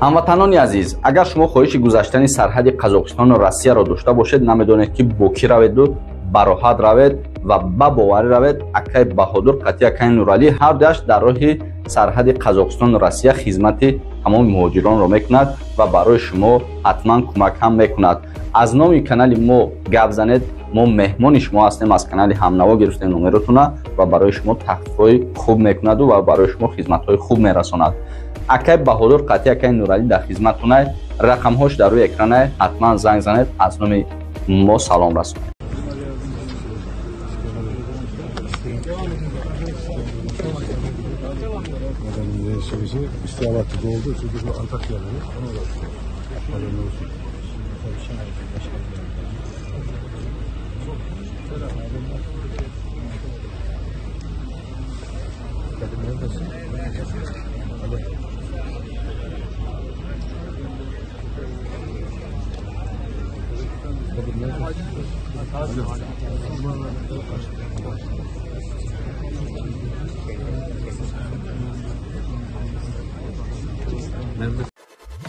Ҳамватанони азиз, агар шумо хоҳиши гузаштани сарҳади Қазоқистону Россияро дошта бошед, намедонед ки бо кӣ раведу бароҳат равед ва ба боварӣ равед, акай Баҳодур қатъи акай Нуралӣ ҳардуяш дар роҳи сарҳади Қазоқистону Россия хизмати тамоми муҳоҷиронро мекунад ва барои шумо ҳатман кӯмак ҳам мекунад. Аз номи канали мо гап занед, мо меҳмони шумо ҳастем, аз канали Ҳамнаво гирифтем номеротона ва барои шумо тахфифҳои хуб мекунаду ва барои шумо хизматҳои хуб мерасонад. Акай Баҳодур қатъи акай Нуралӣ дар хизматунай, рақамҳош дар рӯи экранай, ҳатман занг занед, аз номи мо салом расонед. İstihbaratçı oldu. Çünkü bu Antakya'da. Haberin olsun. Kadir neredesin? Alo. Kadir neredesin? Alo.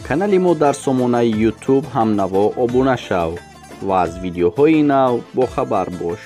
Канали мо дар сомонаи YouTube Ҳамнаво обуна шав ва аз видеоҳои нав бохабар бош.